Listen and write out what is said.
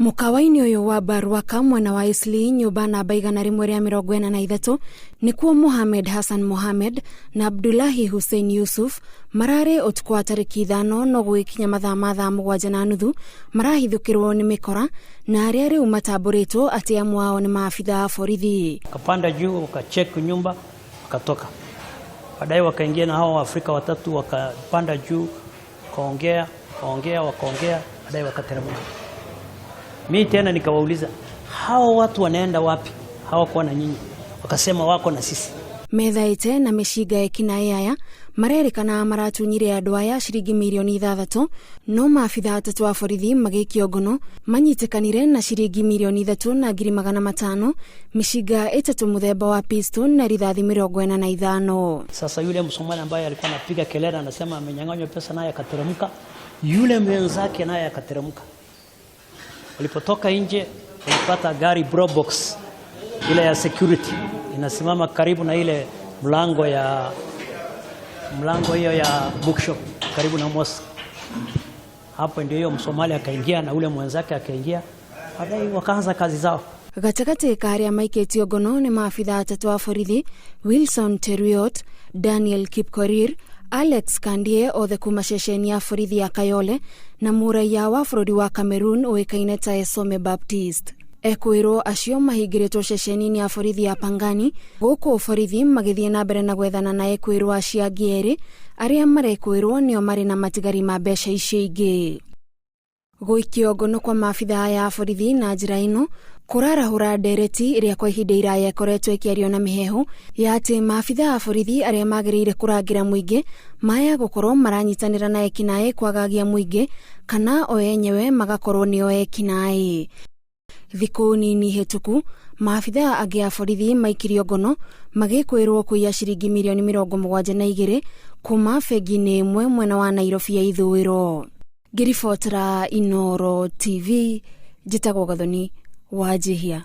Mũkawa-inĩ ũyũ wa Barwaka mwena wa Eastleigh, nyũmba namba 143, nĩkuo Mohamed Hassan Mohamed na Abdullahi Hussein Yusuf mararĩ ũtukũ wa tarĩki 5, no gũgĩkinya mathaa ma thaa 7:30 marahithũkĩrwo nĩ mĩkora na arĩa rĩu matambũrĩtwo atĩ amwe ao nĩ maabitha a borithi. Wakapanda juu, wakacheck nyumba, wakatoka. Baadaye wakaingia na hao Waafrika watatu, wakapanda juu, wakaongea, wakaongea, wakaongea, baadaye wakateremka. Mi tena nikawauliza, hao watu wanaenda wapi? Hawakuwa na nyinyi? Wakasema wako na sisi. Methaĩte na mĩcinga ekinaĩ aya marerĩkana maratunyire andũ aya ciringi mirioni 6, no maabitha atatũ a borithi magĩikio ngono manyitĩkanire na ciringi 3,500,000, mĩcinga 3 mũthemba wa pistol na rithathi 45. Sasa yule Msomali ambaye alikuwa anapiga kelele anasema amenyang'anywa pesa, naye akateremka, yule mwenzake naye akateremka. Walipotoka nje walipata gari Probox ile ya security inasimama karibu na ile mlango hiyo ya bookshop karibu na mosque. Hapo ndio hiyo Msomali akaingia na ule mwenzake akaingia, baadaye wakaanza kazi zao. Gatagatĩ ka arĩa maikĩtio ngono nĩ maabitha atatũ a borithi, Wilson Cheruiyot, Daniel Kipkorir, Alex Kandie, othe kuma ceceni ya borithi ya Kayole, na mũraiya wa bũrũri wa Cameroon ũĩkaine ta Esome Baptiste. Ekwĩrwo acio mahingĩrĩtwo ceceni-inĩ ya borithi ya Pangani, gũkũ borithi magĩthiĩ na mbere na gwethana na ekwĩrwo acio angĩ erĩ arĩa marekwĩrwo nĩo marĩ na matigari ma mbeca icio ingĩ. Gũikio ngono kwa maabitha aya a borithi na njĩra ĩno kũrarahũra ndereti ĩrĩa kwa ihinda iraya ĩkoretwo ĩkĩario na mĩhehu ya atĩ maabitha a borithi arĩa magĩrĩire kũrangĩra mũingĩ maya gũkorwo maranyitanĩra na ekinaĩ kwagagia mũingĩ kana o enyewe magakorwo nĩo ekinaĩ. Thikũ nini hĩtũku maabitha angĩ a borithi maikirio ngono magĩkwĩrwo kũiya ciringi mirioni 72 kuma bengi-inĩ ĩmwe mwena wa Nairobi ya ithũĩro. Ngĩribotera Inooro TV, njĩtagwo Gathoni Wanjihia.